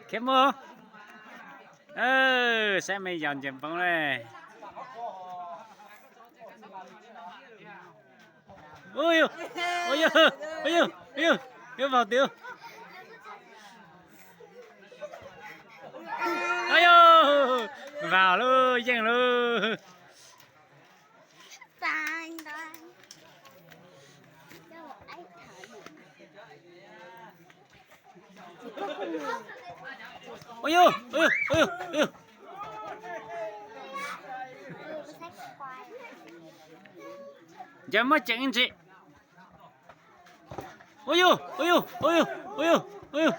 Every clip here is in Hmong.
Khiav mus. Saib me yos ncaws npoo le. Ui, ui, ui, ui, ui, ua vau tiag. Ai yo, vau lawm, yeej lawm. Ui yus, ui yus, ui yus, ui yus. Ncaws muaj ceem ntsis. Ui yus, ui yus, ui yus, ui yus, ui yus.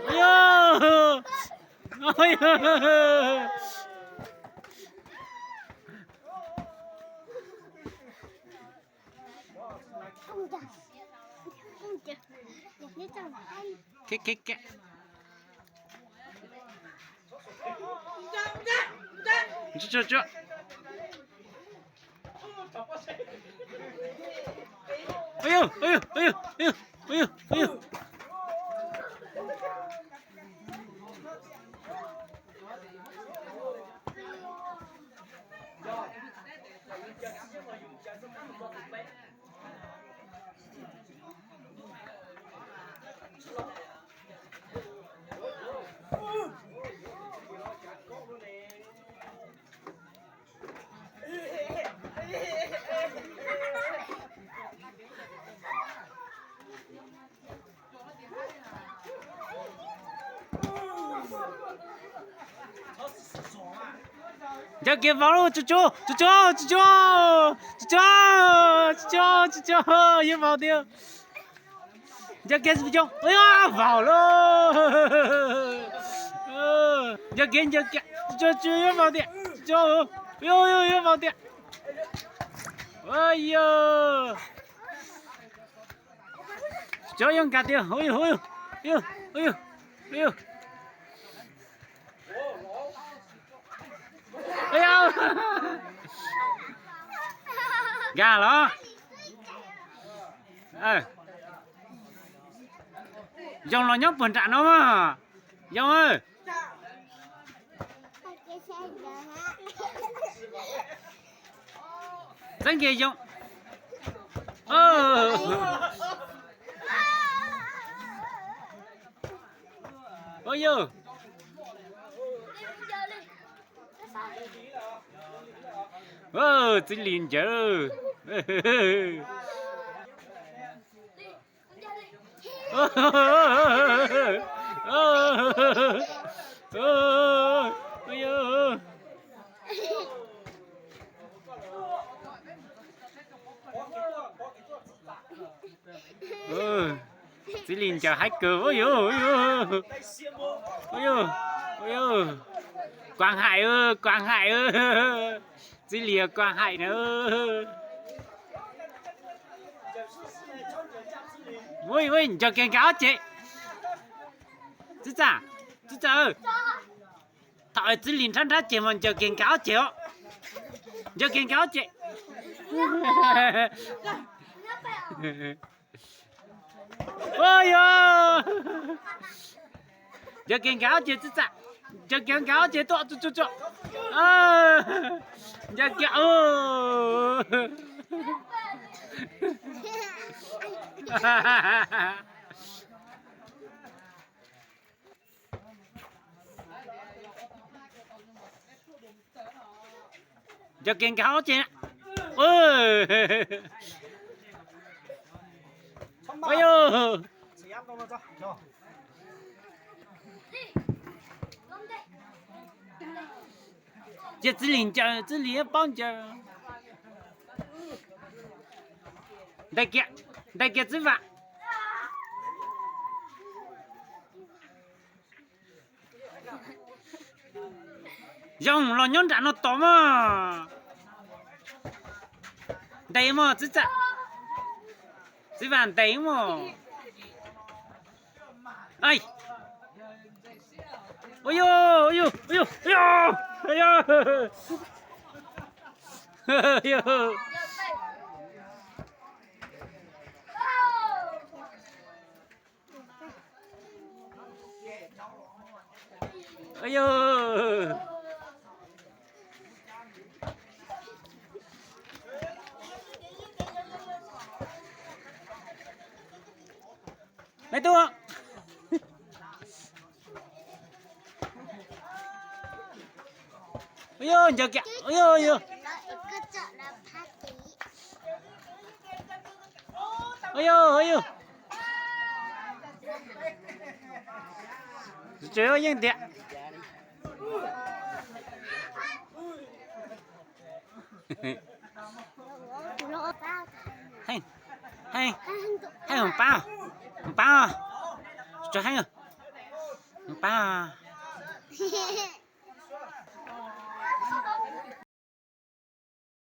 Ui yus, ui yus. Khiav, khiav, khiav. Tsuag, tsuag, tsuag. Ui yus, ui yus, ui yus, ui yus, ui yus, ui yus. Ncaws kiag vauv lauj, tsuag tsuag, tsuag tsuag, tsuag tsuag, tsuag tsuag, tsuag tsuag, yuav vauv tiag. Ncaws kiag, vauv lauj. Ncaws kiag, ncaws kiag, tsuag tsuag, yuav vauv tiag, tsuag tsuag, yuav vauv tiag. Yog, yuav nkag tiag, ua yus, ua yus, ua yus, ua yus. Nkag los. Yoos los nyob puag nram no mas. Yoos. Txeeb kiag Yoos. Ua yus. Txiv Lis ncaws. Txiv Lis ncaws haib kawg, ua yus, ua yus, ua yus, ua yus. Kuav haim, kuav haim, Txiv Lis kuav haim na. Ncaws kiag nkag ob ceg. Txiv txam, txiv txam. Thaum Txiv Lis nrhab nrhab ceg mas ncaws kiag nkag ob ceg os. Ncaws kiag nkag ob ceg. Ua yus. Ncaws kiag nkag ob ceg txiv txam. Ncaws kiag nkag ob ceg tuaj tsuag tsuag tsuag. Ncaws kiag. Ncaws kiag nkag ob ceg. Ua yus. Cia Txiv Lis ncaws, Txiv Lis paub ncaws. Ntes kiag, ntes kiag Txiv Vam. Yoos los nyob nram no tos mas. Ntes mas Txiv Txam, Txiv Vam ntes mas. Ua yus, Ua, ua, ua, ua, ua. Ua, ua. Nai tub. Ua, ua, ncaws kiag. Ua, ua, ua. Ua, ua, ua. Tsev yeej tiag. Heej, heej, heej, mus pab, mus pab, tso heej, mus pab.